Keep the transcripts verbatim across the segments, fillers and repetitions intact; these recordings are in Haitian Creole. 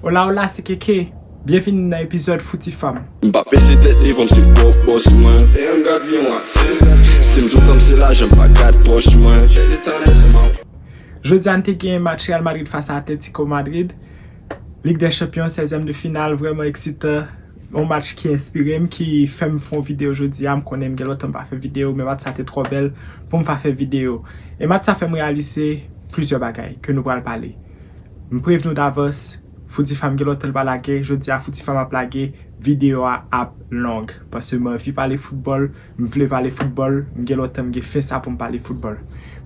Hola, hola, se Keke. Byenvini nan epizòd Fouti Fam. M pa peze tèt devan m se pwòp bòs mwen. Damn, gad vyon atis. Si m toutan m se lajan m pa gad pòch mwen. Jodi a n te gen match Real Madrid fas a Atletico Madrid. Ligue des Champions, sèzyèm de final, vrèman eksitan. Yon match ki enspire m, ki fè m fè yon videyo jodi a. M konnen m gen lontan m pa fè videyo, men match sa te twò bèl pou m pa fè videyo. E match sa fè m reyalize plizyè bagay ke nou pral pale. M prevni w davans, Fouti Fam gen lontan l pa lage, jodi a Fouti Fam ap lage, videyo a ap long. Paske m anvi pale foutbòl, m vle pale foutbòl, m gen lontan m gen fen sa pou m pale foutbòl.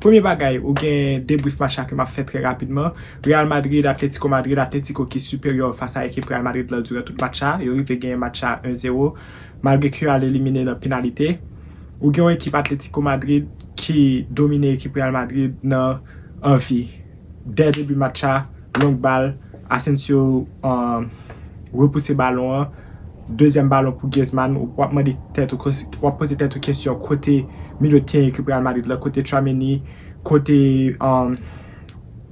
Premye bagay, ou gen debrif match la ke m ap fè trè rapidman. Real Madrid, Atletico Madrid, Atletico ki siperyè fas a ekip Real Madrid la diran tout match la. Yo rive genyen match la en zéro, malgre ke yo al elimine nan penalite. Ou gen yon ekip Atletico Madrid ki domine ekip Real Madrid nan anvi. Dè debi match la, long bal, Asensio um, repouse balon an. Dezyèm balon pou Griezmann, w ap mande tèt ou, w ap poze tèt ou kesyon kote milye de teren ekip Real Madrid la, kote Tchouaméni, kote um,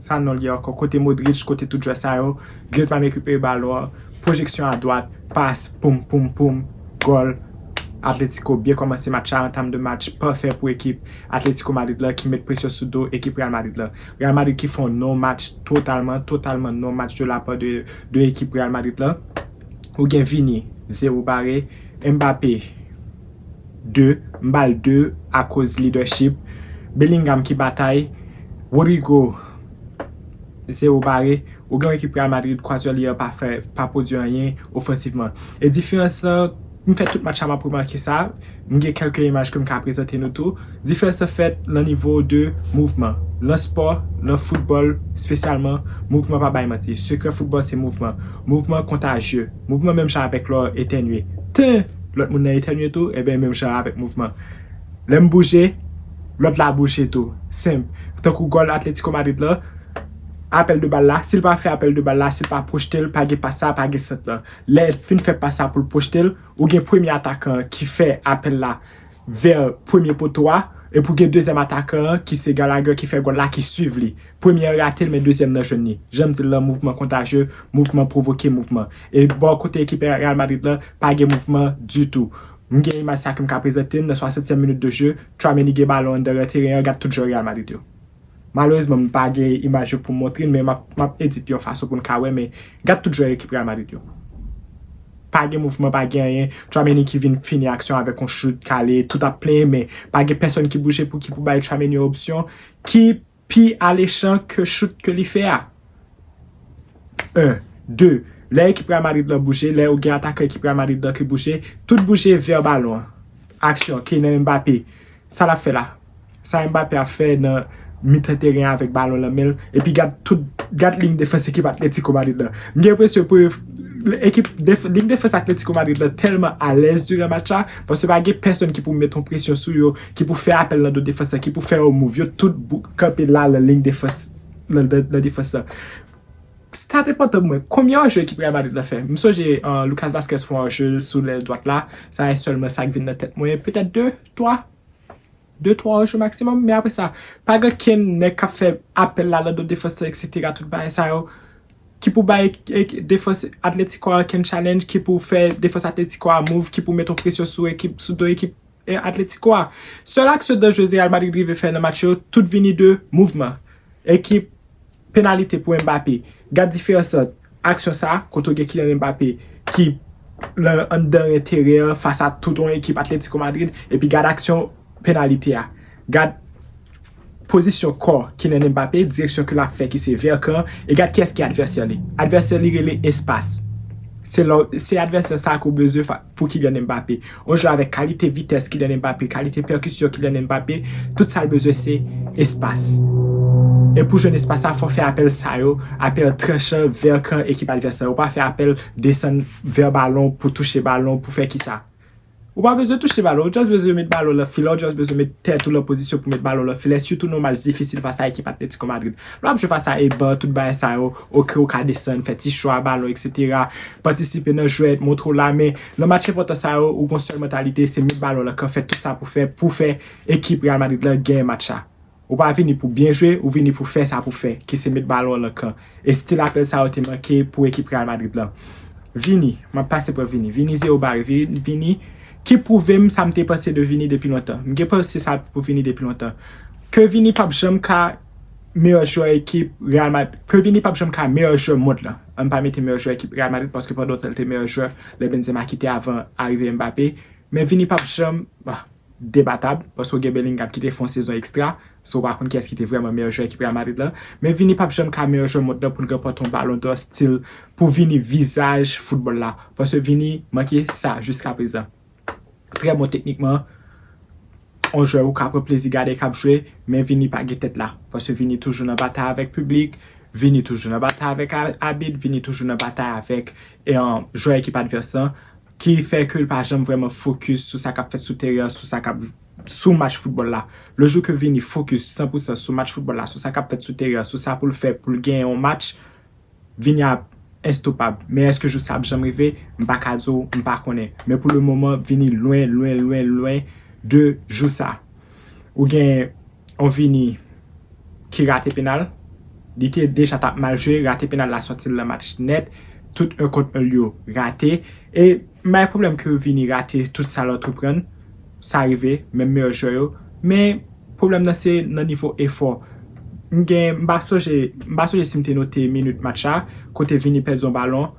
sa non li ankò, kote Modric, kote tout jwè sa yo. Griezmann rekipere balon an, pwojeksyon a dwat, pas, poum, poum, poum, gòl. Atletico byen kòmanse match la, antam de match pafè pou ekip Atletico Madrid la ki met presyon sou do ekip Real Madrid la. Real Madrid ki fè yon non match totalman, totalman non match de la part de, de ekip Real Madrid la. Ou gen Vini, zéro bare, Mbappé, de, m ba l de akoz leadership, Bellingham ki batay, Rodrygo, zéro bare, ou gen yon ekip Real Madrid, kwazè li an pa fè, pa pwodui anyen ofansivman. E diferans lan, m fè tout match la m ap remake sa, m gen kèlke imaj ke m ka prezante nou tou. Diferans lan fèt nan nivo de mouvman. Nan spò, nan foutbòl espesyalman, mouvman pa bay manti. Sekrè foutbòl se mouvman. Mouvman kontajye. Mouvman menm jan avèk lè w etènye. Ten! Lòt moun nan etènye tou, ebyen menm jan avèk mouvman. Lè m bouje, lòt la bouje tou. Senp. Tankou gòl Atletico Madrid la, apèl de bal la, si l pa fè apèl de bal la, si l pa pwojte l, pa gen pas sa, pa gen sant lan. Lè l fin fè pas sa pou l pwojte l, ou gen premye atakan an ki fè apèl la vè premye poto a, epi w gen dezyèm atakan an ki se Gallagher ki fè gòl la ki swiv li. Premye an rate l, men dezyèm nan jwenn li. Jan m di l lan, mouvman kontajye, mouvman pwovoke mouvman. E bò kote ekip Real Madrid la, pa gen mouvman ditou. M gen imaj sa ke m ka prezante n nan swasantyèm minit de je, Tchouaméni gen balon anndan ran teren an, gad tout jwè Real Madrid yo. Malerezman, m pa gen imaj yo pou m montre n, men m ap, m ap edit yon fason pou n ka wè, men gad tout jwè ekip Real Madrid yo. Pa gen mouvman, pa gen anyen. Tchouaméni ki vin fini aksyon avèk yon chout kale, tout ap plenyen, men pa gen pèsòn ki bouje pou ki pou bay Tchouaméni yon opsyon ki pi alechan ke chout ke li fè a. En. De. Lè ekip Real Madrid lan bouje, lè ou gen atakan ekip Real Madrid lan ki bouje, tout bouje vè balon an. Aksyon, Kylian Mbappé. Sa l ap fè la? Sa Mbappé ap fè nan mitan teren an avèk balon nan men l? Epi gad tout, gad liy defans ekip Atletico Madrid lan. M gen enpresyon pou ekip def, liy defans Atletico Madrid lan tèlman alèz diran match la, paske pa gen pèsòn ki pou met yon presyon sou yo, ki pou fè apèl nan do defans lan, ki pou fè yon move. Yo tout bou, kanpe la nan liy defans, nan, nan, nan defans lan. Sa te pantan mwen. Konbyen anjeu ekip Real Madrid la fè? M sonje uh, Lucas Vazquez fè yon anjeu sou lèl dwat la. Sa e sèlman sa k vin nan tèt mwen. Petèt de, twa. De, twa anjeu maksimòm. Men apre sa, pa gen kenn nèg k ap fè apèl la nan do defans lan, etsetera. Tout bagay sa yo. Ki pou bay e, defans Atletico a kenn challenge, ki pou fè defans Atletico a move, ki pou met yon presyon sou ekip, sou do ekip e, Atletico a. Sèl aksyon danjrez Real Madrid rive fè nan match yo, tout vini de mouvman. Ekip, penalite pou Mbappé. Gad diferans ant aksyon sa, kote w gen Kylian Mbappé ki nan anndan ren teren an fas a tout yon ekip Atletico Madrid, epi gad aksyon penalite a. Gad pozisyon kò Kylian Mbappé, direksyon ke l ap fè ki se vè kan, e gad kiyès ki advèsè li. Advèsè li rele espas. Se lò, se advèsè sa ke w bezwen fa, pou Kylian Mbappé. Yon jwè avèk kalite vitès Kylian Mbappé, kalite pèkisyon Kylian Mbappé, tout sa l bezwen se espas. E pou jwenn espas sa, fò w fè apèl sa yo, apèl tranchan vè kan ekip advèsè. Ou pa fè apèl desann vè balon pou touche balon, pou fè kisa? Ou pa bezwen touche balon, ou just bezwen met balon lan filè, ou just bezwen met tèt ou lan pozisyon pou met balon lan filè, sitou nan match difisil fas a ekip Atletico Madrid. Lè w ap jwe fas a Eibar, tout bagay sa yo, oke, ou ka desann, fè ti chwa balon, etsetera. Patisipe nan jwèt, montre w la, men nan match enpòtan sa yo, ou gon sèl mantalite, se met balon lan kan, fè tout sa pou fè, pou fè ekip Real Madrid lan genyen match la. Ou pa vini pou byen jwe, ou vini pou fè sa pou fè, ki se met balon an nan kan. E stil apèl sa yo te manke pou ekip Real Madrid lan. Vini, m ap pase pran Vini. Vini zewo bare. Vini, Vini ki pwouve m sa m te panse de Vini depi lontan. M gen panse sa pou Vini depi lontan. Ke Vini p ap janm ka meyè jwè ekip Real Madrid. Ke Vini p ap janm ka meyè jwè mond lan. Ann pa mete meyè jwè ekip Real Madrid paske pandan lontan li te meyè jwè lè Benzema kite avan arive Mbappé. Men Vini p ap janm, bah, debatab, paske w gen Bellingham ki te fè yon sezon ekstra, so w pa konn kiyès ki te vrèman meyè jwè ekip Real Madrid lan. Men Vini p ap janm ka meyè jwè mond lan pou l ranpòte yon Ballon d'Or stil pou Vini vizaj foutbòl la. Paske Vini manke sa jiska prezan. Trè bon teknikman, yon jwè ou ka pran plezi gade k ap jwe, men Vini pa gen tèt la. Paske Vini toujou nan batay avèk piblik, Vini toujou nan batay avèk a- abit, Vini toujou nan batay avèk e, jwè ekip advès lan, ki fè ke l pa janm vrèman fokis sou sa k ap fèt sou teren an, sou sa k ap sou match foutbòl la. Le jou ke Vini fokis san pou san sou match foutbòl la, sou sa k ap fèt sou teren an, sou sa pou l fè pou l genyen yon match, Vini ap enstopab. Men èske jou sa ap janm rive? M pa ka di w, m pa konnen. Men pou le moman, Vini lwen, lwen, lwen, lwen de jou sa. Ou gen yon Vini ki rate penal. Li te deja t ap mal jwe, rate penal la sòti l nan match nèt. Tout un kont un l yo rate. E m pa gen pwoblèm ke Vini rate tout sa l antreprann. Sa rive, menm meyè jwè yo. Men pwoblèm nan se nan nivo efò. M gen, m pa sonje, m pa sonje si m te note minit match la, kote Vini pèdi yon balon.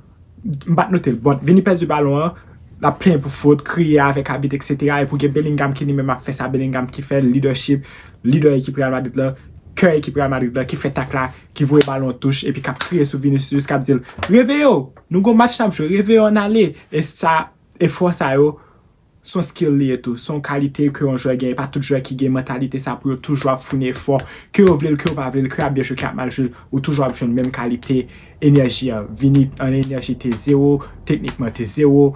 M pa t note l. Bon, Vini pèdi balon an, l ap plenyen pou fot, kriye avèk abit, etsetera. Epi w gen Bellingham ki li menm ap fè sa Bellingham ki fè, leadership, lidè ekip Real Madrid la, kè ekip Real Madrid la, ki fè tak la, ki voye balon touch, epi k ap kriye sou Vinicius, k ap di l, reveye w, nou gon match n ap jwe, reveye w, ann ale. E sa, efò sa yo, s on skill li ye tou, s on kalite ke yon jwè gen. E pa tout jwè ki gen mantalite sa pou yo toujou ap founi efò, ke yo vle l, ke yo pa vle l, ke y ap byen jwe, ke y ap mal jwe, ou toujou ap jwenn menm kalite enèji an. Vini an enèji te zewo, teknikman te zewo.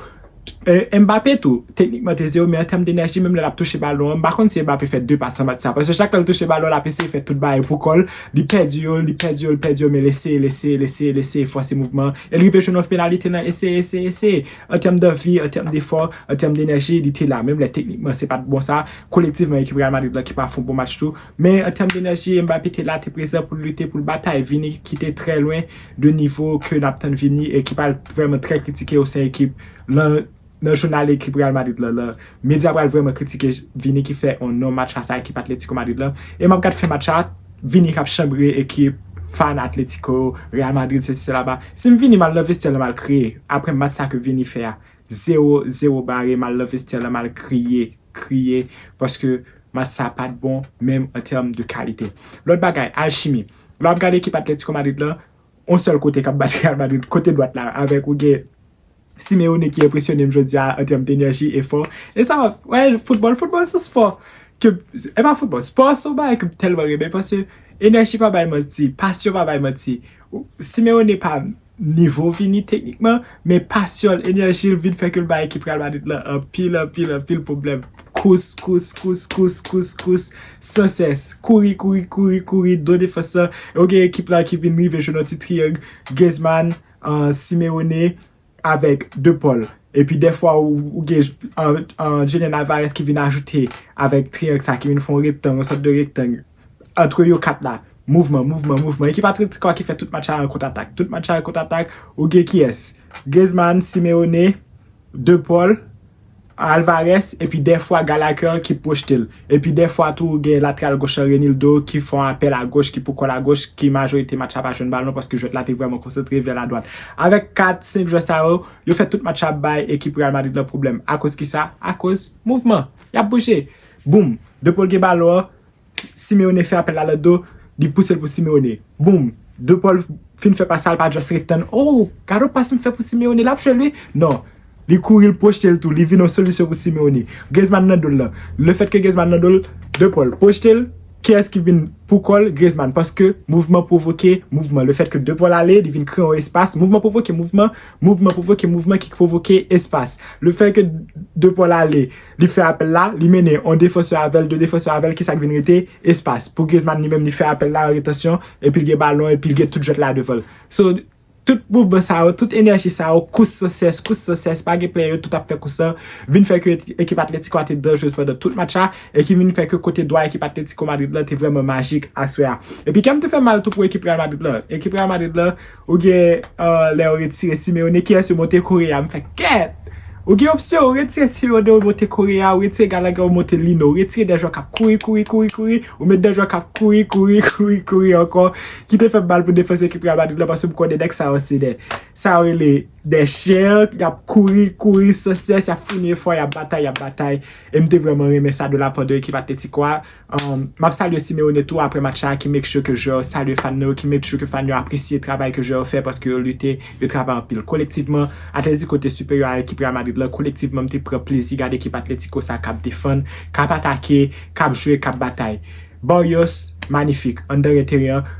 E, Mbappé tou, teknikman te zewo, men an tèm denèji, menm lè l ap touche balon an, m pa konn si Mbappé fè de pas nan match sa. Paske chak lè l touche balon, l ap eseye fè tout bagay pou kò l, li pèdi yo, li pèdi yo, li pèdi yo, men l eseye, l eseye, l eseye, l eseye fòse mouvman, e l rive jwenn yon penalite nan eseye, eseye, eseye. An tèm danvi, an tèm defò, an tèm denèji, li te la. Menm lè teknikman se pa t bon sa, kolektivman ekip Real Madrid la ki pa fè yon bon match tou. Men an tèm denèji, Mbappé te la, te prezan pou l lite, pou l batay. Vini ki te trè lwen de nivo ke n ap tann Vini e ki pral vrèman trè kritike o sen ekip lan, nan jounal ekip Real Madrid la, la. Medya pral vrèman kritike Vini ki fè yon non match fas a ekip Atletico Madrid la. E m ap gad fen match la, Vini k ap chanbre ekip fan Atletico, Real Madrid, sesi, sela ba. Si m vini, m al nan vestyè lan, m al kriye. Apre match sa ke Vini fè a, zewo zewo bare, m al nan vestyè lan, m al kriye, kriye, paske match sa pa t bon, menm an tèm de kalite. Lòt bagay, alchimi. Lè w ap gade ekip Atletico Madrid la, yon sèl kote k ap bat Real Madrid, kote dwat la, avèk ou gen Simeone ki enpresyone m jodi a an tèm denèji, efò. E sa, wè, foutbòl, foutbòl se spò. Ke, e pa foutbòl, spò se yon bagay ke m tèlman renmen paske enèji pa bay manti, pasyon pa bay manti. Ou- Simeone pa nivo Vini teknikman, men pasyon l, enèji l vin fè ke l bay ekip Real Madrid lan anpil, anpil, anpil pwoblèm. Kous, kous, kous, kous, kous, kous, sansès. Kouri, kouri, kouri, kouri, do defans lan. E ou gen ekip la ki vin rive jwenn yon ti triyang. Griezmann, uh, Simeone, avèk De Paul. Epi dèfwa ou, ou gen an, an Julian Alvarez ki vin ajoute avèk triyang sa, ki vin fè yon rektang, yon sòt de rektang antre yo kat la. Mouvman, mouvman, mouvman. Ekip Atletico a ki fè tout match la an kontatak. Tout match la an kontatak. Ou gen kiyès? Griezmann, Simeone, De Paul, Alvarez, epi dèfwa Gallagher ki pwochte l. Epi dèfwa tou, ou gen lateral goch lan, Reinildo, ki fè yon apèl agoch, ki pou kòl agoch, ki majorite match la pa jwenn balon paske jwèt la te vrèman konsantre vè ladwat. Avèk kat, senk jwè sa yo, yo fè tout match la bay ekip Real Madrid lan pwoblèm. Akoz kisa? Akoz mouvman. Y ap bouje. Boum! De Paul gen balon an, Simeone fè apèl la lan do, li pouse l pou Simeone. Boum! De Paul fin fè pas la, l pa just ret tann. Oh, gade yon pas m fè pou Simeone, l ap jwe l wi. Non. Li kouri, l pwochte l tou, li vin yon solisyon pou Simeone. Griezmann nan do l lan. Lefèt ke Griezmann nan do l, De Paul pwochte l, kiyès ki vin pou kò l? Griezmann. Paske mouvman pwovoke mouvman. Lefèt ke De Paul ale, li vin kreye yon espas. Mouvman pwovoke mouvman, mouvman pwovoke mouvman ki pwovoke espas. Lefèt ke De Paul ale, li fè apèl la, li mennen yon defansè avè l, de defansè avè l, kisa k vin rete? Espas. Pou Griezmann li menm, li fè apèl la an retansyon, epi l gen balon, epi l gen tout jwèt la devan l. So, Tout mouvman sa yo, tout enèji sa yo, kous san sès, kous san sès, pa gen plen, yo tout ap fè kous lan, vin fè ke ekip Atletico a te danjerez pandan tout match la, e ki vin fè ke kote dwa ekip Atletico Madrid lan te vrèman majik aswè a. Epi kè m te fè mal tou pou ekip Real Madrid lan. Ekip Real Madrid lan, ou gen, euh, lè yo retire Simeone, kiyès yo monte? Correa. M fè kèt! Ou gen opsyon, ou retire Simeone, ou monte Correa, ou retire Gallagher, ou monte Lino, ou retire de jwè k ap kouri, kouri, kouri, kouri, ou met de jwè k ap kouri, kouri, kouri, kouri ankò, ki te fè m mal pou defans ekip Real Madrid lan, paske m konnen nèg sa yo se de, sa yo rele de chen, y ap kouri, kouri san sès, y ap founi efò, y ap batay, y ap batay. E m te vrèman renmen sa de la part de ekip Atletico a. Um, m ap salye Simeone tou apre match la, ki make sure ke jwè yo salye fan yo, ki make sure ke fan yo apresye travay ke jwè yo fè, paske yo lite, yo travay anpil. Kolektivman, Atletico te siperyè a ekip Real Madrid lan. Kolektivman, m te pran plezi gade ekip Atletico sa k ap defann, k ap atake, k ap jwe, k ap batay. Barrios, manifik, anndan ren teren an.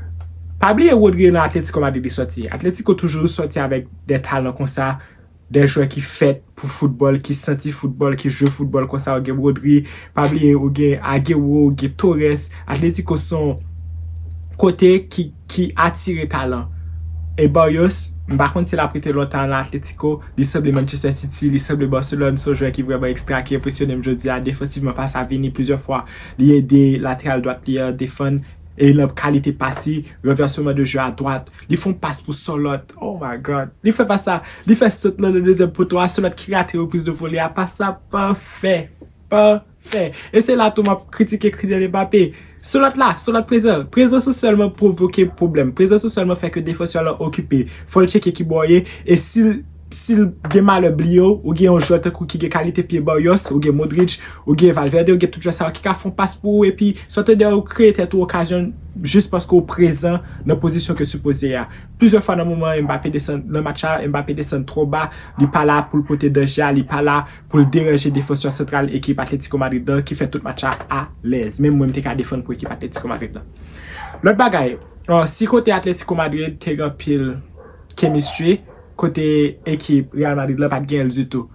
Pa bliye Rodri nan Atletico Madrid li sòti. Atletico toujou sòti avèk de talan konsa, de jwè ki fèt pou foutbòl, ki santi foutbòl, ki jwe foutbòl konsa. Ou gen Rodri, pa bliye, ou gen Aguero, ou gen Torres. Atletico se yon kote ki, ki atire talan. E Barrios, m pa konn si l ap rete lontan nan Atletico, li sanble Manchester City, li sanble Barcelone, se yon jwè ki vrèman ekstra, ki enpresyone m jodi a, defansivman fas a Vini plizyè fwa, li ede lateral dwat li an defann, e nan kalite pas li, ranvèsman de jeu a dwat, li fè yon pas pou Sørloth. Oh my God. Li fè pas sa. Li fè sòt lan nan dezyèm poto a. Sørloth ki rate repriz de vole a. Pas sa pafè. Pafè. E se la tou m ap kritike Kylian Mbappé. Sørloth la, Sørloth prezan. Prezans ou sèlman pwovoke pwoblèm. Prezans ou sèlman fè ke defansè lan okipe. Fò l tcheke ki bò w ye. E si l, si l gen malè bliye w, ou gen yon jwè tankou ki gen kalite pye Barrios, ou gen Modric, ou gen Valverde, ou gen tout jwè sa yo ki ka fè yon pas pou ou, epi sòt de ou kreye tèt ou okazyon jis paske ou prezan nan pozisyon ke sipoze a. Plizyè fwa nan moman Mbappé desann, nan match la, Mbappé desann twò ba, li pa la pou l pote danje a, li pa la pou l deranje defansè santral ekip Atletico Madrid lan ki fè tout match la alèz. Menm mwen, m te ka defann pou ekip Atletico Madrid lan. Lòt bagay, uh, si kote Atletico Madrid te gen anpil chemistry, kote ekip Real Madrid lan pa t genyen l ditou.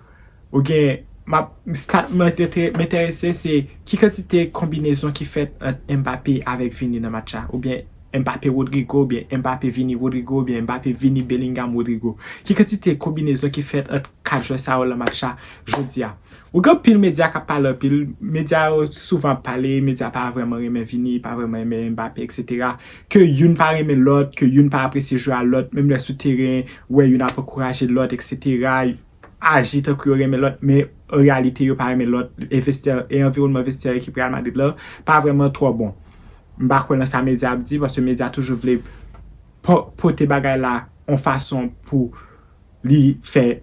Ou gen, m ap, sa m enterese, se ki kantite konbinezon ki fèt ant Mbappé avèk Vini nan match la, oubyen Mbappé Rodrygo, oubyen Mbappé Vini Rodrygo, oubyen Mbappé Vini Bellingham Rodrygo. Ki kantite konbinezon ki fèt ant kat jwè sa yo nan match la jodi a? Ou gen anpil medya k ap pale anpil, medya yo souvan ap pale, medya pa vrèman renmen Vini, pa vrèman renmen Mbappé, et cetera. Ke youn pa renmen lòt, ke youn pa apresye jwè a lòt, menm lè sou teren, wè youn ap ankouraje lòt, et cetera. Aji tankou yo renmen lòt, men an reyalite yo pa renmen lòt. E vestyè, e anviwònman vestyè ekip Real Madrid la pa vrèman twò bon. M pa kwè nan sa medya ap di, paske medya toujou vle po-, pote bagay la yon fason pou li fè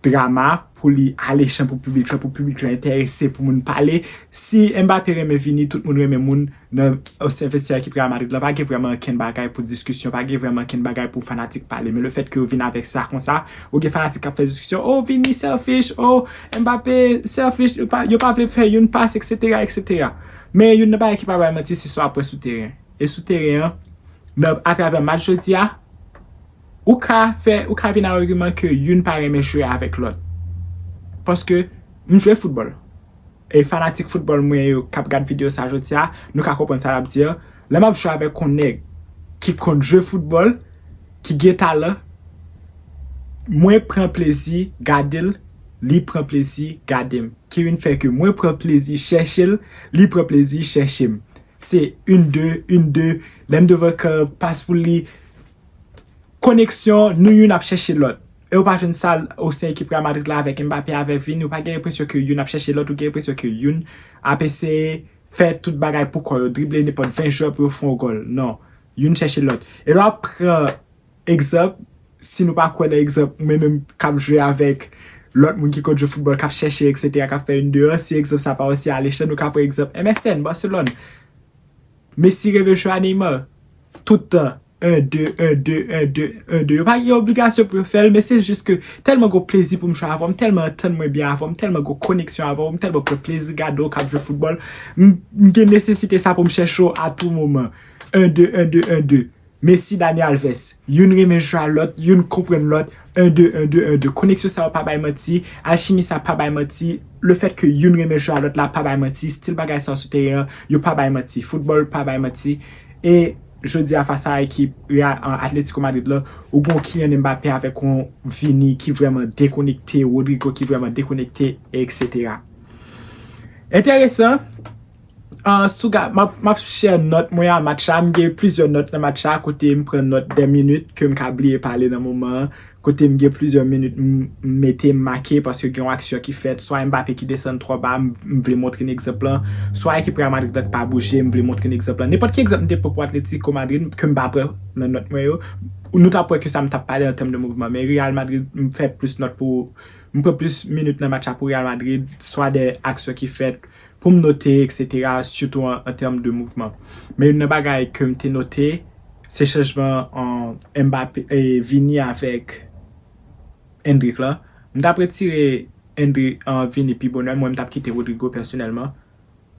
drama, pou li alechan pou piblik la, pou piblik la enterese, pou moun pale. Si Mbappé renmen Vini, tout moun renmen moun nan, o sen vestyè ekip Real Madrid la, pa gen vrèman okenn bagay pou diskisyon, pa gen vrèman okenn bagay pou fanatik pale. Men lefètke yo vin avèk sa konsa, ou gen fanatik k ap fè diskisyon, oh, Vini selfish, oh, Mbappé selfish, yo pa, yo pa vle fè youn pas, et cetera, et cetera. Men youn nan bagay ki pa bay manti, se sa w ap wè sou teren. E sou teren an, nan, atravè match jodi a, ou ka fè, ou ka vin a agiman ke youn pa renmen jwe avèk lòt. Paske m jwe foutbòl. E fanatik foutbòl mwen yo k ap gad videyo sa jodi a, nou ka konprann sa l ap di a. Lè m ap jwe avèk yon nèg ki konn jwe foutbòl, ki gen talan, mwen pran plezi gade l, li pran plezi gade m. Ki vin fè ke mwen pran plezi chèche l, li pran plezi chèche m. Se youn de, youn de, lè m devan kan, pas pou li, koneksyon, nou youn ap chèche lòt. E ou pa jwenn sa o sen ekip Real Madrid la avèk Mbappé, avèk Vini, ou pa gen enpresyon ke youn ap chèche lòt, ou gen enpresyon ke youn ap eseye fè tout bagay pou kò yo, drible nenpòt ven jwè pou yo fè yon gòl. Non, youn chèche lòt. E lè w ap pran egzanp, si nou pa kwè nan egzanp, mwen menm k ap jwe avèk lòt moun ki konn jwe foutbòl, k ap chèche, et cetera, k ap fè youn de an, si egzanp sa pa osi alechan, nou ka pran egzanp M S N, Barcelone. Messi reve jwe a Neymar. Tout tan. Youn de, youn de, youn de, youn de. Yo pa gen obligasyon pou yo fè l, men se jis ke tèlman gen plezi pou m jwe avè w, m tèlman antann mwen byen avè w, m tèlman gen koneksyon avè w, m tèlman pran plezi gade w k ap jwe foutbòl. M, m gen nesesite sa pou m chèche w a tou moman. Youn de, youn de, youn de. Messi, Dani Alves. Youn renmen jwe a lòt, youn konprann lòt. Youn de, youn de, youn de. Koneksyon sa yo pa bay manti, alchimi sa pa bay manti, lefètke youn renmen jwe a lòt la pa bay manti, stil bagay sa yo sou teren an, yo pa bay manti, foutbòl pa bay manti. E jodi a fas a ekip Real, an Atletico Madrid la, ou gen yon Kylian Mbappé avèk yon Vini ki vrèman dekonekte, Rodrygo ki vrèman dekonekte, et cetera. Enteresan. Uh, Souga, m ap, m ap share nòt mwen a match la. M gen plizyè nòt nan match la, kote m pran nòt de minit ke m ka bliye pale nan moman an. Kote m gen plizyè minit m, m mete, m make, paske gen yon aksyon ki fèt, swa Mbappé ki desann twò ba, m, m vle montre n egzanp lan, swa ekip Real Madrid la k pa bouje, m vle montre n egzanp lan. Nenpòt ki egzanp m te pran pou Atletico Madrid, ke m pa pran nan nòt mwen yo, nou t ap wè ke sa m t ap pale an tèm de mouvman. Men Real Madrid, m fè plis nòt pou, m pran plis minit nan match la pou Real Madrid, swa de aksyon ki fèt, pou m note, et cetera, sitou an, an tèm de mouvman. Men youn nan bagay ke m te note, se chanjman an Mbappé, e, Vini avèk Endrick la. M t ap retire Endrick, an, Vini pi bonè, mwen m t ap kite Rodrygo pèsonèlman.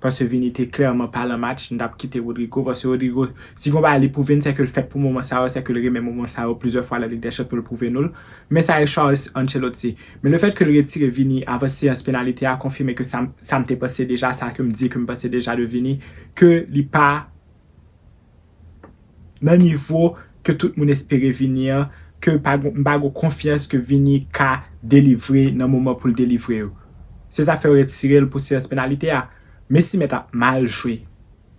Paske Vini te klèman pa lan match, m t ap kite Rodrygo. Paske Rodrygo, si gon bagay li pwouve n, se ke l fèt pou moman sa yo, se ke l renmen moman sa yo plizyè fwa lan Lig dè Chanpyon, l pwouve nou l. Men sa e chwa Ancelotti. Men lefèt ke l retire Vini avan seyans penalite a konfime ke sa, sa m te panse deja, sa ke m di ke m panse deja de Vini, ke li pa nan nivo ke tout moun espere Vini an, ke pa gon, m pa gon konfyans ke Vini ka delivre nan moman pou l delivre yo. Se sa fè yo retire l pou seyans penalite a. Messi mèt ap mal jwe.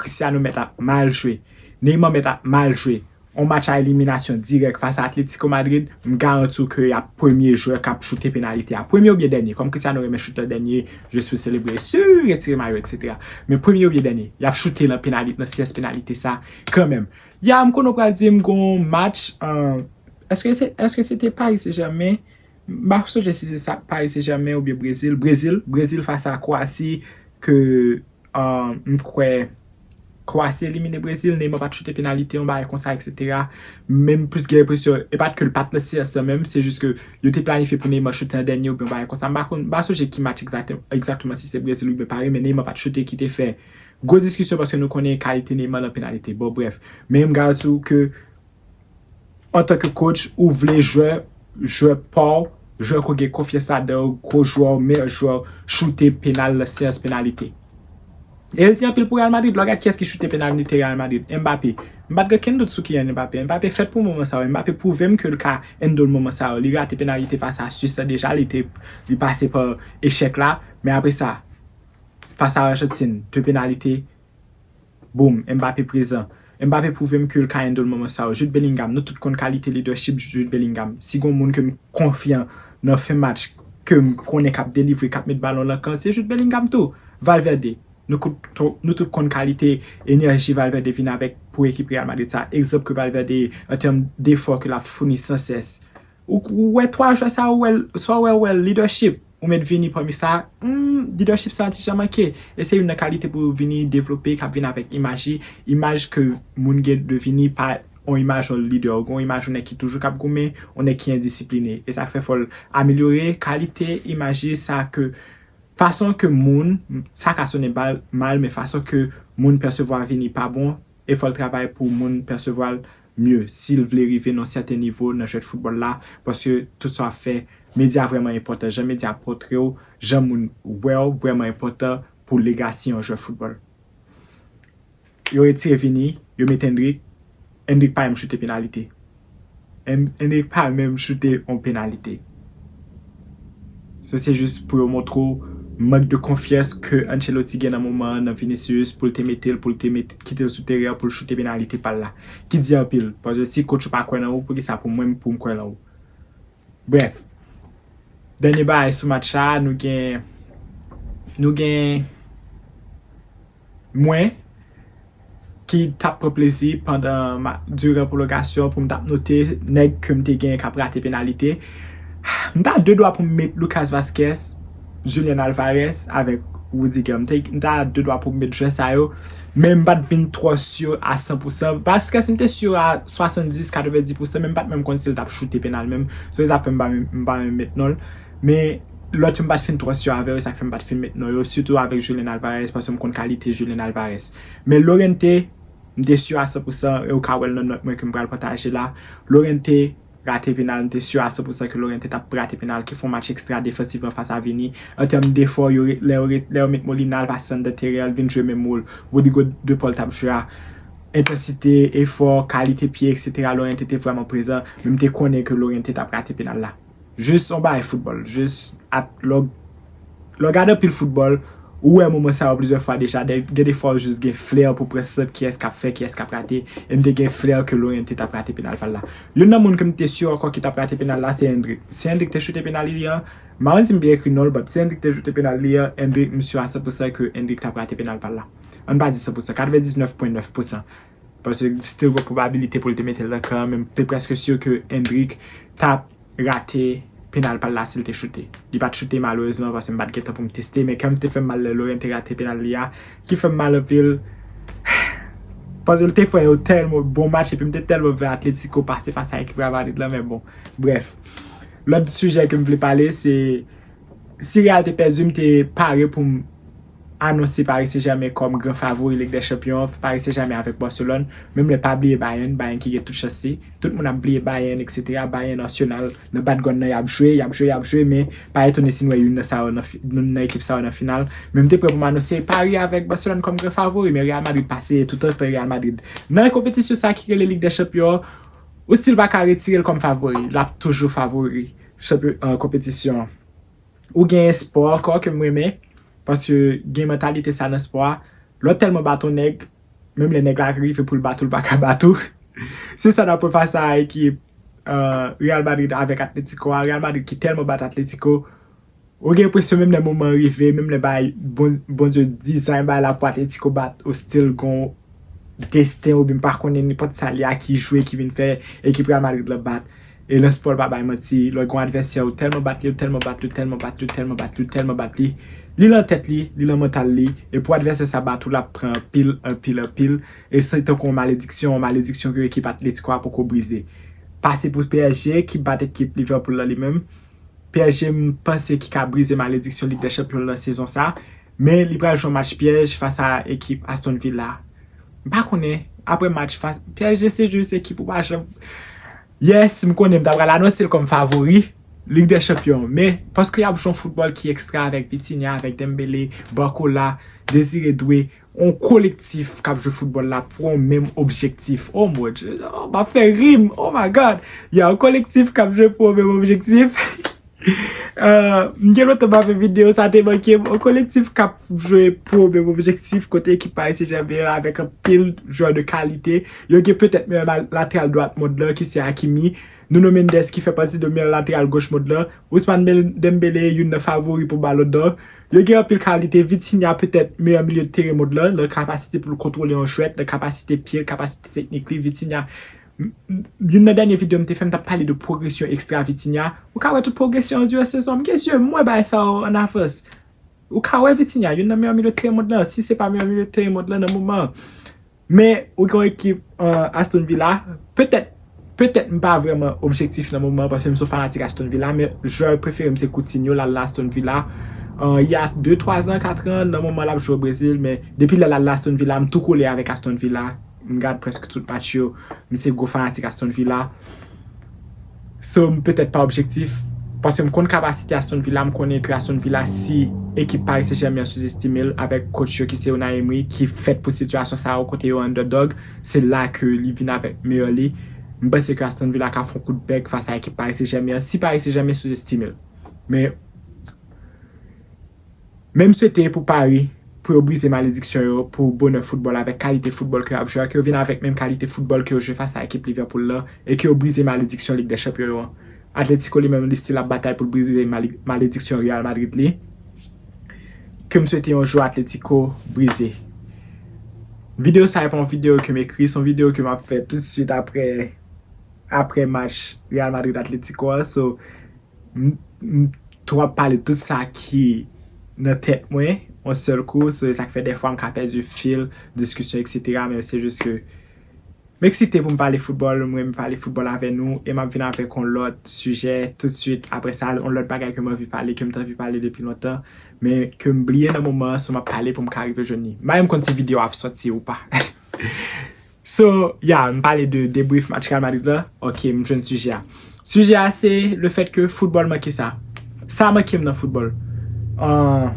Cristiano mèt ap mal jwe. Neymar mèt ap mal jwe. On match a eliminasyon dirèk fas a Atletico Madrid, m garanti w ke y ap premye jwè k ap choute penalite a. Premye oubyen dènye. Kòm Cristiano renmen choute dènye, jis pou selebre, si, retire mayo, et cetera. Men premye oubyen dènye, y ap choute lan penalite, nan seyans penalite sa, kanmenm. Ya, m konnen w pral di m gon match, an, èske se, èske se te Paris Saint-Germain? M pa sonje si se sa, Paris Saint-Germain oubyen Brezil. Brezil, Brezil fas a Kwasi, ke, an, m kwè Kwasi elimine Brezil, Neymar pa t choute penalite, yon bagay konsa, et cetera. Men m plis gen enpresyon, e pa t ke l pa t nan seyans lan menm, se jis ke yo te planifye pou Neymar choute an dènye oubyen yon bagay konsa. M pa konn, m pa sonje ki match egzakte-, egzakteman, si se Brezil oubyen Paris, men Neymar pa t choute ki te fè gwo diskisyon paske nou konnen kalite Neymar lan penalite. Bon, brèf. Men m garanti w ke antanke coach, ou vle jwè, jwè pa w, jwè ke w gen konfyans ladan yo, gwo jwè w, meyè jwè w, choute penal lan seyans penalite. E l di anpil pou Real Madrid. Lè w gad kiyès ki choute penalite Real Madrid, Mbappé. M pa t gen kenn dout sou Kylian Mbappé. Mbappé fèt pou moman sa yo. Mbappé pwouve m ke l ka handle moman sa yo. Li rate penalite fas a Swis la deja, li te, li pase pa echèk la. Men apre sa, fas a Ajantin, de penalite, boum, Mbappé prezan. Mbappé pwouve m ke l ka handle moman sa yo. Jude Bellingham, nou tout konn kalite leadership Jude Bellingham. Si gon moun ke m konfyan nan fen match, ke m konnen k ap delivre, k ap met balon lan kan, se Jude Bellingham tou. Valverde, nou tout, nou tout konn kalite enèji Valverde vin avèk pou ekip Real Madrid sa. Egzanp ke Valverde ye an tèm defò ke l ap founi san sès. Ou, ou wè twa jwè sa, ou wè, sa w wè, ou wè leadership. Ou met Vini pami sa, hmm, leadership sa an ti jan manke. E se youn nan kalite pou Vini devlope, k ap vin avèk imaj li. Imaj ke moun gen de Vini pa yon imaj yon lidè, ou gen yon imaj yon nèg ki toujou k ap goumen, yon nèg ki endisipline. E sa k fè fò l amelyore kalite imaj li, sa ke, fason ke moun, sa ka sonnen mal, mal, men fason ke moun pèsevwa Vini pa bon, e fò l travay pou moun pèsevwa l mye si l vle rive nan sèten nivo nan jwèt foutbòl la, paske tout sa w ap fè, medya vrèman enpòtan. Jan medya pòtre w, jan moun wè w vrèman enpòtan pou legasi yon jwè foutbòl. Yo retire Vini, yo met Endrick, Endrick pa menm choute penalite. Endrick pa menm choute yon penalite. So, se jis pou yo montre w mank de konfyans ke Ancelotti gen nan moman an nan Vinicius, pou l te mete l, pou l te met, kite l sou teren an, pou l choute penalite pa l la. Ki di anpil, paske si coach ou pa kwè nan ou, poukisa pou mwen, pou m kwè nan ou? Brèf, dènye bagay sou match la, nou gen, nou gen mwen, ki t ap pran plezi pandan ma-, diran pwolongasyon pou m t ap note nèg ke m te gen k ap rate penalite. M ta de dwa pou m met Lucas Vazquez, Julian Alvarez avèk Rudiger. M te, m ta de dwa pou m met jwè sa yo, men m pa t vin twò si a san pou san. Vazquez, m te si a swasanndis, katrevenndis pou san, men m pa t menm konn si l t ap choute penal menm. So, e sa fè m pa menm, m pa menm met non l. Men lòt yo m pa t fin twò si avè yo, e sa k fè m pa t fin met non yo, sitou avèk Julian Alvarez, paske m konn kalite Julian Alvarez. Men Llorente, m te si a san pou san, e ou ka wè l nan nòt mwen ke m pral pataje la. Llorente rate penal, m te si a san pou san ke Llorente t ap rate penal, ki fè yon match ekstra defansivman fas a Vini. An tèm defò, yo re-, lè yo re-, lè yo met Molina, l pase anndan teren an, l vin jwe menm wòl Rodrigo de Paul t ap jwe a. entansite, efò, kalite pye, etsetera, Loriente te vrèman prezan, men m te konnen ke Loriente t ap rate penal la. Jis yon bagay foutbòl, jis at lè w, lè w gade anpil foutbòl, ou wè moman sa yo plizyè fwa deja, gen de fwa w jis gen flè pou pran sant kiyès k ap fè, kiyès k ap rate, e m te gen flè ke Loriente t ap rate penal pa l la. Youn nan moun ke m te si ankò ki t ap rate penal la, se Endrick. Si Endrick te choute penal li an, m pa konn si m byen ekri non l, but si Endrick te choute penal li an, Endrick, m si a san pousan ke Endrick t ap rate penal pa l la. Ann pa di san pousan, katrevendiznèf pwen nèf pousan. Paske still gen pwobabilite pou l te mete l nan kan an, men m te prèske si ke Endrick t ap rate penal pa l la si l te choute. Li pa t choute malerezman paske m pa t gen tan pou m teste, men kè m te fè m mal lè Loriente rate penal li a, ki fè m mal anpil. Paske l te fè yon tèlman bon match epi m te tèlman vle Atletico pase fas a ekip Real Madrid la, men bon. Brèf, lòt sijè ke m vle pale se si Real te pèdi, m te pare pou m anonse Paris Saint-Germain kòm gran favori Lig dè Chanpyon, Paris Saint-Germain avèk Barcelone, menm lè pa bliye Bayern, Bayern ki gen tout chans li, tout moun ap bliye Bayern, etsetera, Bayern Arsenal, nan badgwann nan y ap jwe, y ap jwe, y ap jwe, men pa etone si n wè youn nan sa yo nan fi- youn nan ekip sa yo nan final, men m te prè pou m anonse Paris avèk Barcelone kòm gran favori, men Real Madrid pase, toutotan Real Madrid nan konpetisyon sa ki rele Lig dè Chanpyon, ou still pa ka retire l kòm favori, l ap toujou favori chanpyon, konpetisyon an. Ou gen espwa ankò ke m renmen, paske gen mantalite sa nan spò a. Lè w tèlman bat yon nèg, menm lè nèg la rive pou l bat ou, l pa ka bat ou. Se sa n ap wè fas a ekip Real Madrid avèk Atletico a. Real Madrid ki tèlman bat Atletico, ou gen enpresyon menm lè moman an rive, menm lè bay Bon, Bondye dizayn bay la pou Atletico bat, ou still gon desten oubyen m pa konnen nenpòt sa li a ki jwe ki vin fè ekip Real Madrid la bat. E Lens Paul pa bay manti, lè w gen yon advèsè ou tèlman bat li, ou tèlman bat li, ou tèlman bat li, ou tèlman bat li, ou tèlman bat li, li lan tèt li, li lan mantal li, e pou advèsè sa bat ou, l ap pran anpil, anpil, anpil, e se tankou yon malediksyon, yon malediksyon ke ekip Atletico a poko brize. Pase pou P S G ki bat ekip Liverpool la li menm. P S G m panse ki ka brize malediksyon Lig dè Chanpyon nan sezon sa, men li pral jwe yon match pyèj fas a ekip Aston Villa. M pa konnen, apre match fas, P S G se jis ekip ou pa janm. Yes, m konnen m ta pral anonse l kòm favori Lig dè Chanpyon, men paske y ap jwe yon foutbòl ki ekstra avèk Vitinha, avèk Dembélé, Barcola, Désiré Doué, yon kolektif k ap jwe foutbòl la pou yon menm objektif. Oh mon Dieu, oh, m ap fè rim, oh my God. Y a yon kolektif k ap jwe pou yon menm objektif. Euh, m gen lontan m pa fè videyo, sa te manke m. Yon kolektif k ap jwe pou yon menm objektif, kote ekip Paris Saint-Germain an avèk anpil jwè de kalite. Yo gen petèt meyè mal- lateral dwat mond lan ki se Hakimi, Nuno Mendes ki fè pati de meyè lateral goch mond lan, Ousmane Bel- Dembélé youn nan favori pou Ballon d'Or. Yo gen anpil kalite, Vitinha petèt meyè milye de teren mond lan, nan kapasite pou l kontwole yon jwèt, nan kapasite pye l, kapasite teknik li, Vitinha. M- m- Youn nan dènye videyo m te fè, m t ap pale de pwogresyon ekstra Vitinha. Ou ka wè tout pwogresyon an diran sezon an. M gen zye m wè bagay sa yo an avans. Ou ka wè Vitinha, youn nan meyè milye de teren mond lan, si se pa meyè milye de teren mond lan nan moman an. Men, ou gen yon ekip Aston Villa, petèt, petèt m pa vrèman objektif nan moman an, paske m se yon fanatik Aston Villa, men jwè prefere m se Coutinho, l al nan Aston Villa. Euh, il y a de twa zan, kat an, nan moman l ap jwe o Brezil, men depi lè l al nan Aston Villa, m tou kole avèk Aston Villa. M gad prèske tout match yo. M se gwo fanatik Aston Villa. So, m petèt pa objektif, paske m konn kapasite Aston Villa, m konnen ke Aston Villa, si ekip Paris Saint-Germain an souzestime l avèk coach yo ki se Unai Emery, ki fèt pou sitiyasyon sa yo kote yo underdog, se la ke li vin avèk meyè li. M panse ke Aston Villa ka fè yon kout bèk fas a ekip Paris Saint-Germain an, si Paris Saint-Germain souzestime l. Men, Men m swete pou Paris, pou yo brize malediksyon yo, pou bonè foutbòl avèk kalite foutbòl ke y ap jwe, ke yo vin avèk menm kalite foutbòl ke yo jwe fas a ekip Liverpool lan, e ke yo brize malediksyon Lig dè Chanpyon yo an. Atletico li menm, li still ap batay pou l brize mali- malediksyon Real Madrid li, ke m swete yon jou Atletico brize. Videyo sa e pa yon videyo ke m ekri, se yon videyo ke m ap fè toutswit apre, apre match Real Madrid Atletico an. So, m, m twò ap pale tout sa ki nan tèt mwen yon sèl kou, so, e sa k fè dèfwa m ka pèdi fil diskisyon, etsetera. Men se jis ke m eksite pou m pale foutbòl, m renmen pale foutbòl avè nou, e m ap vin avèk yon lòt sijè toutswit apre sa, yon lòt bagay ke m anvi pale, ke m t anvi pale depi lontan, men ke m bliye nan moman an, so m ap pale pou m ka rive jwenn li. M pa menm konn si videyo a ap sòti ou pa. So, ya, m pale de debrief match Real Madrid la. Ok, m jwenn sijè a. Sijè a se le fèt ke foutbòl manke sa. Sa manke m nan foutbòl. Euh,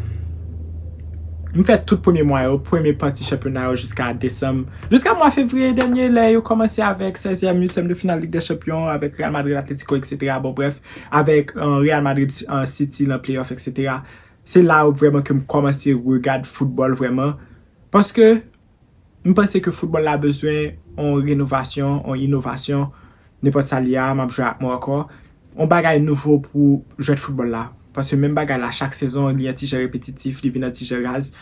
M fè tout premye mwa yo, premye pati chanpyona yo jiska desanm. Jiska mwa fevriye dènye, lè yo kòmanse avèk sèzyèm, uityèm de final Lig dè Chanpyon, avèk Real Madrid, Atletico, et cetera. Bon, brèf, avèk euh, Real Madrid, euh, City nan playoff, et cetera. Se la vrèman ke m kòmanse regad foutbòl vrèman. Paske m panse ke foutbòl la bezwen yon renovasyon, yon inovasyon, nenpòt sa li a, m ap jwe ak mo ankò. Yon bagay nouvo pou jwèt foutbòl la. Paske menm bagay la, chak sezon, li yon ti jan repetitif, li vin yon ti jan raz.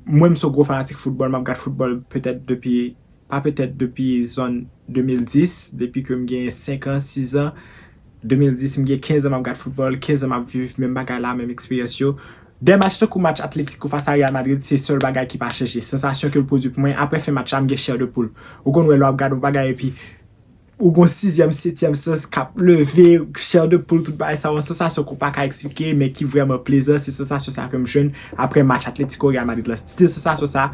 Mwen, m se yon gwo fanatik foutbòl, m ap gad foutbòl petèt depi, pa petèt, depi zòn de mil dis, depi ke m gen senk an, sis an. De mil dis, m gen kenz an, m ap gad foutbòl, kenz an, m ap viv menm bagay la, menm eksperyans yo. De match tankou match Atletico fas a Real Madrid, se sèl bagay ki pa chanje. Sansasyon ke l pwodui pou mwen, apre fen match la, m gen chè de poul. Ou konn wè lè w ap gad yon bagay epi ou gon sizyèm, setyèm sans k ap leve, chè de poul, tout bagay sa, yon sansasyon ke w pa ka eksplike, men ki vrèman plezan, se sansasyon sa ke m jwenn apre match Atletico Real Madrid la. Stil sansasyon sa,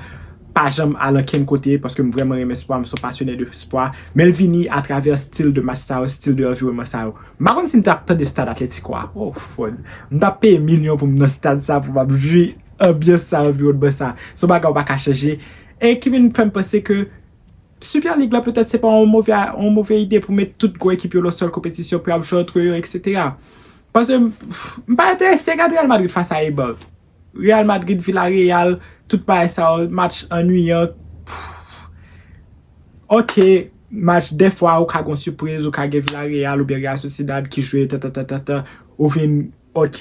pa janm al ankenn kote, paske m vrèman renmen spò, m se yon pasyone de spò, men l vini atravè stil de match sa yo, stil de anviwònman sa yo. M pa konn si m t ap tande stad Atletico a. Oh, fòd. M t ap peye milyon pou m nan stad sa, pou m ap jwi anbyans sa, anviwònman sa. Se yon bagay ou pa ka chanje. E ki vin fè m panse ke Super League la, petèt, se pa yon move, yon move ide pou met tout gwo ekip yo nan sèl konpetisyon, pou y ap jwe antre yo, et cetera. Paske m, m pa enterese gade Real Madrid fas a Eibar. Real Madrid, Villarreal, tout bagay sa yo, match annuyan. Ok, match dèfwa ou ka gon sipriz, ou ka gen Villarreal oubyen Real Sociedad ki jwe tantantantan, ou vin, ok,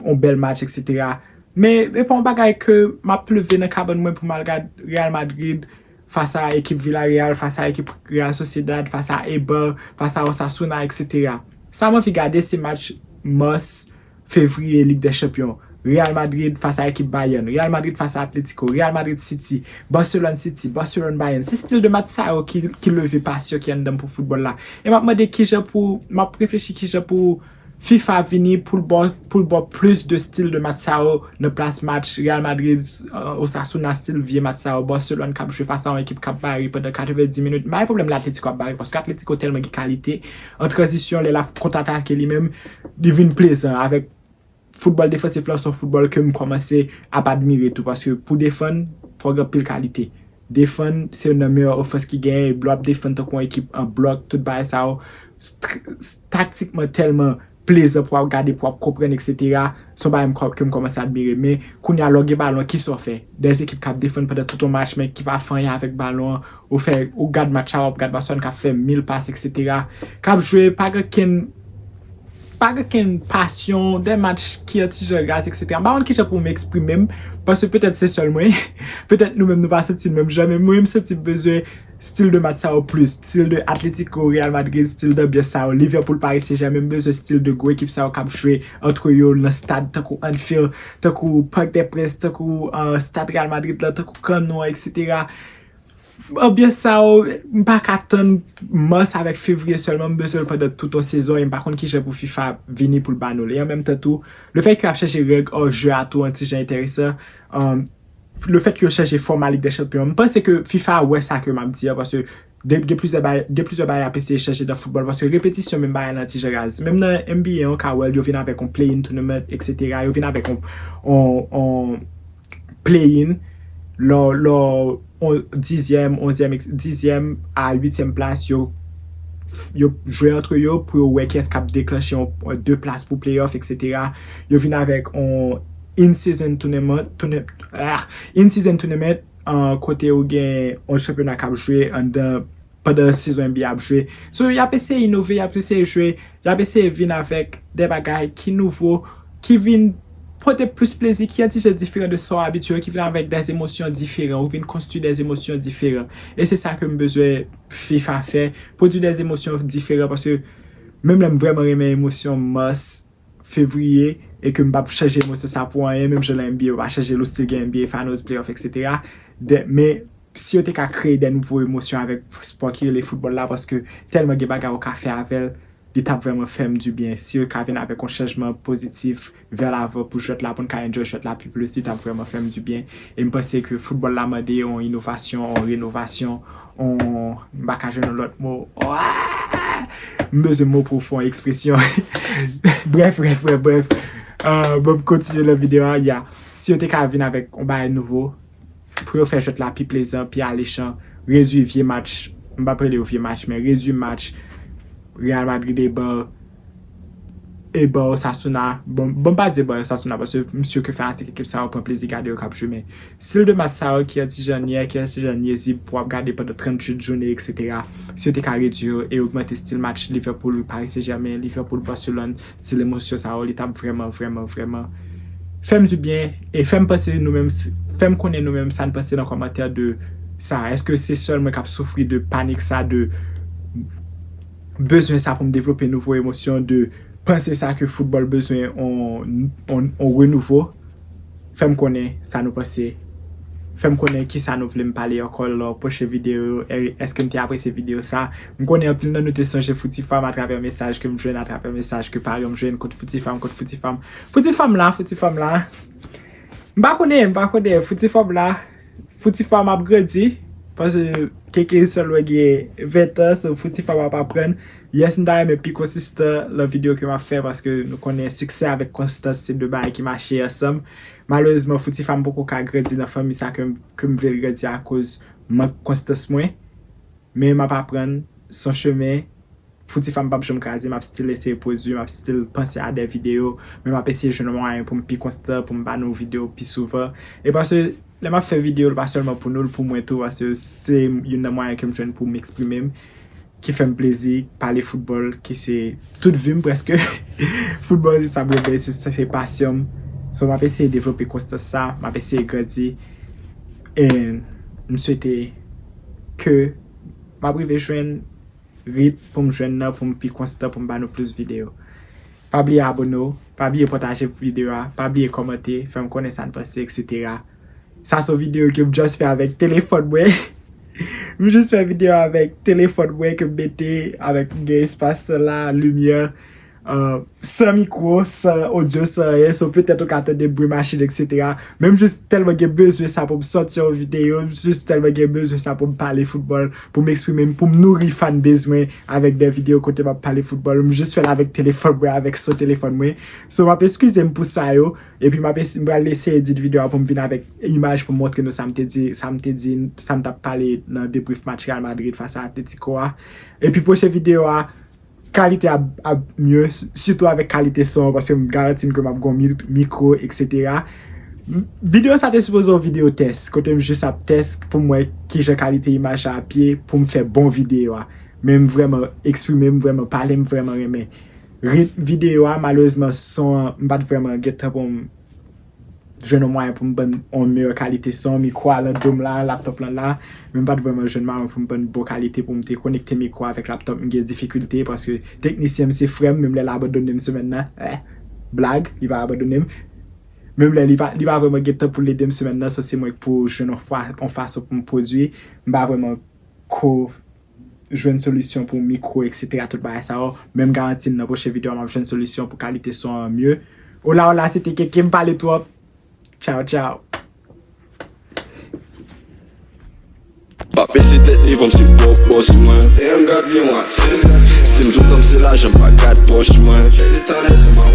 yon bèl match, et cetera. Men, e pa yon bagay ke m ap leve nan kabann mwen pou m al gad Real Madrid fas a ekip Villarreal, fas a ekip Real Sociedad, fas a Eibar, fas a Osasuna, et cetera. Sa m anvi gade, se match mas, fevriye, Lig dè Chanpyon. Real Madrid fas a ekip Bayern, Real Madrid fas a Atletico, Real Madrid City, Barcelone City, Barcelone Bayern. Se stil de match sa yo ki, ki leve pasyon ki anndan m pou foutbòl la. E m ap mande kijan pou, m ap reflechi kijan pou FIFA vini pou l ba w, pou l ba w plis de stil de match sa yo nan plas match Real Madrid, euh, Osasuna, stil vye match sa yo, Barcelone k ap jwe fas a yon ekip k ap bare pandan katrevenndis minit. M pa gen pwoblèm lè Atletico ap bare, paske Atletico tèlman gen kalite. An tranzisyon, lè l ap kontratake li menm, li vin plezan avèk foutbòl defansif la, se yon foutbòl ke m kòmanse ap admire tou, paske pou defann, fò w gen anpil kalite. Defann, se youn nan meyè ofans ki genyen, e lè w ap defann tankou yon ekip an blòk, tout bagay sa yo, st-, taktikman tèlman plezan pou w ap gade, pou w ap konprann, et cetera. Se yon bagay m kò-, ke m kòmanse admire. Men, kounye a, lè w gen balon, kisa w fè? De ekip k ap defann pandan tout yon match, men ki pa fè anyen avèk balon an, ou fè, ou gad match la, w ap gad Barcelone k ap fè mil pas, et cetera. K ap jwe, pa gen kenn, pa gen kenn pasyon, de match ki yon ti jan raz, et cetera. M pa konn kijan pou m eksprime m, paske petèt se sèl mwen, petèt nou menm nou pa santi l menm jan, men mwen, m santi m bezwen stil de match sa yo plis, stil de Atletico, Real Madrid, stil de anbyans sa yo, Liverpool, Paris Saint-Germain, m bezwen stil de gwo ekip sa yo k ap jwe antre yo nan stad tankou Anfield, tankou Parc des Princes, tankou, euh, stad Real Madrid la, tankou Camp Nou, et cetera. Anbyans sa yo, m pa ka tann mas avèk fevriye sèlman, m bezwen l pandan tout yon sezon, e m pa konn kijan pou FIFA vini pou l ba nou l. E an menm tan tou, lefèt ke y ap chanje règ hors-jeu a tou yon ti jan enteresan, um, lefèt ke yo chanje fòma Lig dè Chanpyon, m panse ke FIFA wè sa ke m ap di a, paske de, gen plizyè bagay, gen plizyè bagay y ap eseye chanje nan foutbòl, paske repetisyon menm bagay la ti jan raz. Menm nan N B A, an ka wè l, yo vin avèk yon play-in tournament, et cetera. Yo vin avèk yon, yon, yon play-in, lò, lò, on, dizyèm, onzyèm, et cetera, dizyèm a uityèm plas, yo, yo jwe antre yo pou yo wè kiyès k ap deklanche yon, yon de plas pou playoff, et cetera. Yo vin avèk yon in-season tournament, tourna-, ah, in-season tournament, an, kote ou gen yon chanpyona k ap jwe anndan, pandan sezon N B A ap jwe. So, y ap eseye inove, y ap eseye jwe, y ap eseye vin avèk de bagay ki nouvo, ki vin pote plis plezi, ki yon ti jan diferan de sa w abitye, ki vin avèk de emosyon diferan, ou vin konstwi de emosyon diferan. E se sa ke m bezwen FIFA fè, pwodui de emosyon diferan, paske menm lè m vrèman renmen emosyon mas, fevriye, e ke m p ap chanje emosyon sa pou anyen, menm jan nan N B A, yo pa chanje l, ou still gen N B A Finals, playoff, et cetera. De, men, si yo te ka kreye de nouvo emosyon avèk spò ki rele foutbòl la, paske tèlman gen bagay ou ka fè avè l, li t ap vrèman fè m dibyen. Si yo ka vin avèk yon chanjman pozitif vè lavan pou jwèt la, pou n ka enjoy jwèt la pi plis, li t ap vrèman fè m dibyen. E m panse ke foutbòl la mande yon inovasyon, yon renovasyon, yon, m pa ka jwenn yon lòt mo. M bezwen mo pou fè yon ekspresyon. Brèf, brèf, brèf, brèf. Euh, bon, m kontinye nan videyo a, ya. si yo te ka vin avèk yon bagay nouvo, pou yo fè jwèt la pi plezan, pi alechan, redui vye match, m p ap rele yo vye match, men redui match Real Madrid e ba, e ba Osasuna. Bon, bon, m pa di e ba Osasuna, paske m si ke fanatik ekip sa yo pran plezi gade yo k ap jwe, men stil de match sa yo ki yon ti jan nyè, ki yon ti jan nyezib pou w ap gade pandan tranntuit jounen, etsetera. Si yo te ka redui yo e ogmante stil match Liverpool, Paris Saint-Germain, Liverpool, Barcelone, stil emosyon sa yo, li t ap vrèman, vrèman, vrèman fè m dibyen e fè m panse nou menm, fè m konnen nou menm sa n panse nan kòmantè de sa. Èske se sèl mwen k ap soufri de panik sa, de bezwen sa pou m devlope nouvo emosyon, de panse sa ke foutbòl bezwen on, on, on renouvo? Fè m konnen sa nou panse. Fè m konnen kisa nou vle m pale ankò nan pwochen videyo. E, èske n te apresye videyo sa? M konnen anpil nan nou te sonje Fouti Fam atravè mesaj ke m jwenn, atravè mesaj ke paran m jwenn, kot Fouti Fam, kot Fouti Fam. Fouti Fam la, Fouti Fam la. M pa konnen, m pa konnen. Fouti Fam la. Fouti Fam ap grandi. Paske Keke sèlman gen ven tan, so Fouti Fam ap aprann. Yes, m ta renmen pi konsistan nan videyo ke m ap fè, paske nou konnen siksè avèk konstans se de bagay ki mache ansanm. Malerezman, Fouti Fam poko ka grandi nan fanmi sa ke m, ke m vle l grandi akoz mank konstans mwen. Men m ap aprann, se yon chemen. Fouti Fam p ap janm kraze, m ap still eseye pwodui, m ap still panse a de videyo, men m ap eseye jwenn yon mwayen pou m pi konstan, pou m ba nou videyo pi souvan. E paske lè m ap fè videyo, l pa sèlman pou nou, l pou mwen tou, paske se youn nan mwayen ke m jwenn pou m eksprime m, ki fè m plezi, pale foutbòl, ki se tout vi m prèske. Foutbòl se sa m renmen, se, se, se pasyon m. So, m ap eseye devlope konstans sa, m ap eseye grandi. E m swete ke m ap rive jwenn rit pou m jwenn nan, pou m pi konstan, pou m ba nou plis videyo. Pa bliye abone w, pa bliye pataje videyo a, pa bliye kòmante, fè m konnen sa n panse, etsetera. Sa se yon videyo ke m just fè avèk telefòn mwen. M just fè videyo avèk telefòn mwen ke m mete avèk gen espas la, limyè, euh, san mikwo, san odyo, san anyen, so petèt ou ka tande bri machin, etsetera. Men m jis tèlman gen bezwen sa pou m sòti yon videyo, m jis tèlman gen bezwen sa pou m pale foutbòl, pou m eksprime m, pou m nouri fanbase mwen avèk de videyo kote m ap pale foutbòl. M jis fè l avèk telefòn mwen, avèk son telefòn mwen. So, m ap eskize m pou sa yo, epi m ap es-, m pral eseye edit videyo a pou m vin avèk imaj pou m montre nou sa m te di, sa m te di, sa m t ap pale nan debrief match Real Madrid fas a Atletico a. Epi pwochen videyo a, kalite a ap, ap mye, s-, sitou avèk kalite son an, paske m garanti n ke m ap gen yon mi-, mikwo, etsetera. M-, videyo sa te sipoze yon videyo tès, kote m jis ap tès pou m wè kijan kalite imaj la ap ye, pou m fè bon videyo a. Men m vrèman eksprime m, vrèman pale, m vrèman renmen ritm videyo a. Malerezman, son an, m pa t vrèman gen tan pou m jwenn yon mwayen pou m bann yon meyè kalite son, mikwo a lan do m la, laptòp lan la, men m pa t vrèman jwenn mwayen pou m bann bon kalite pou m te konekte mikwo avèk laptòp. M gen difikilte paske teknisyen m se frè m, menm lè l abandone m semèn nan, eh, blag, li pa abandone m. Menm lè li pa, li pa vrèman gen tan pou l ede m semèn nan, so se mwen k pou jwenn yon fwa, yon fason pou m pwodui. M pa vrèman ko jwenn solisyon pou mikwo, etsetera, tout bagay sa yo. Men m garanti n nan pwochen videyo a, m ap jwenn solisyon pou kalite son an mye. Ola, ola, se te Keke, m pale twòp. Tchaw, tchaw. Pa peze tèt li, van m se pwòp bòs mwen. Damn, gad vye mwatil. Si m sou tan m se lajan, pa gad pòch mwen. Chèk de talè sou m